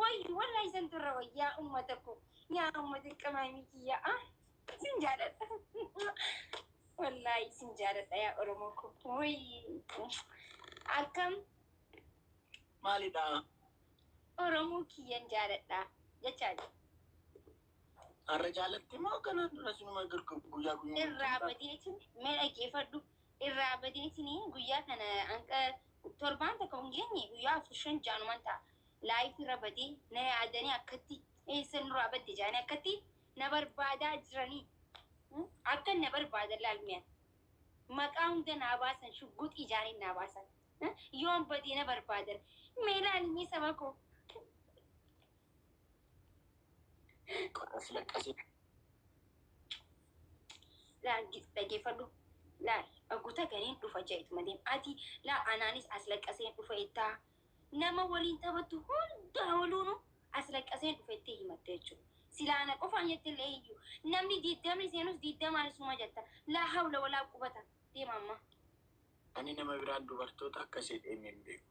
Wayyu wallahi isan turra wayyaa ummata koo yaa ummata qamaamii kiyya ah sin jaaladha wallahi sin jaaladha yaa Oromoo koo wayyi akkam. Maalidha? Oromoo kiyyan jaaladha jechaa jira. Har'a jaalatti moo kanaan dura sinuma guyyaa guyyaa? Irraa badeetin mee dhaggeeffadhu, irraa badeetin guyyaa kana hanqa torbaan takka hin geenye, guyyaa afur shan jaanuman ta'a. Live irra badee na yaadanii, akkatti eessa nurraa badde jaanii akkatti na barbaadaa jiranii, akka na barbaadan laalmiyan maqaa hunda naa baasan, shugguxii jaanii naa baasan, yoon badee na barbaadan. Mee laalmii saba koo. As laqqasee. Laal, dhaggeeffadhu, laal, guta ganiin dhufa jeetuma deem ati. Laa, anaanis as laqqaseen dhufa jettaa, nama waliin taphattu hunda waliinu as laqqaseen dhufa jettee himatte jechuudha. Silaana qofaan jettillee iyyuu namni 20 seenus 20n suma jetta. Laa hawla walaa qubata deema amma. Ani nama biraan dubartoota akkasii deemee hin beeku.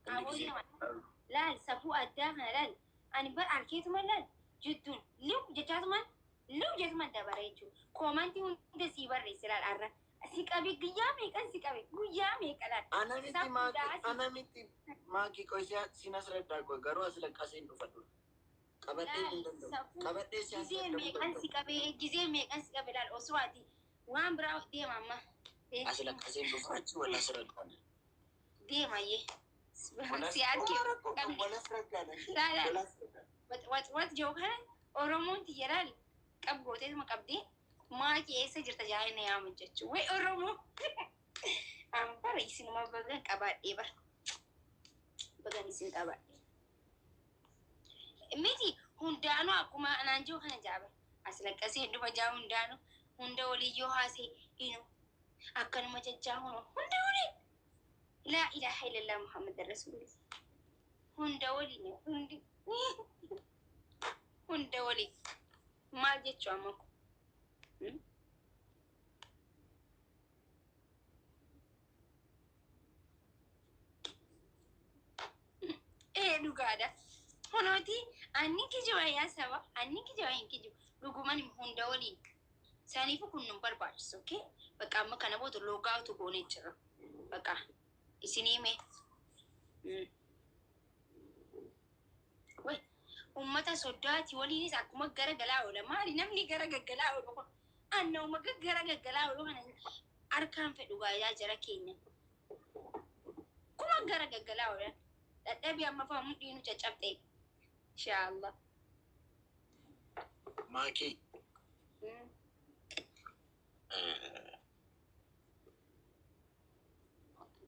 Inni Aboo gisee deema. Laal, safuu addaa kana laal. Ani bar arkeetuma laal jidduun liw jechaatumaan liw jechumaan dabara jechuudha. Comment hunda sii barreesse laal arra. Si qabe, guyyaa meeqan si qabe, guyyaa meeqa laal. Ana miti maaki. Safuudhaa si. Ana miti maaki, qoysiyaa sin as raddaa qoy, garuu as laqqaseen dhufa dura. Qabadhee Laal hin danda'u. safuu Qabadhee si as gizee radda'uu meeqan si danda'u. qabe, gizee meeqan si qabe laal osoo ati waan biraa deema amma. As laqqaseen dhufa, achi wal as raddaan. Deema ayyee. Wal as Si arge rakkoo qabne. wal as raddaan ishee Laala wal as raddaan. Wat wat jiru kana Oromoon tiyya laal qab gooteetuma qabdee maakii eessa jirta jaanii na yaamu jechuudha. Way Oromoo! An bara isinuma bagan qabaadhee bara. Bagan isin qabaadhee. Miti hundaanuu akkuma anaan jiru kana jaaba. As laqqasee dhufa jaa, hundaanuu hunda walii yoo haasee inu akkanuma jechaa hunu hunda waliin. Laa ilaaha illallah Muhammad Rasulullah. Hunda waliin, hundi hunda waliin maal jechuu amma kun? Ee, dhugaadha. Kunooti anni kijiba yaa saba, anni kijiba hin kijibu. Dhuguman hunda waliin. Saniifu kun nun barbaachisu, okay? Bakka amma kana booda loogaatu goonee jira. Bakka isinii mee. Way ummata soddaati waliinis akkuma gara galaa oola. Maali namni gara gaggalaa oolu kun? Annauma gara gaggalaa oolu kana harkaan fedhu gaayaa jara keenya. Kuma gara gaggalaa oolan. Dadhabii amma fa'aa mudhiinu caccabxee. Inshaallah. Maakii.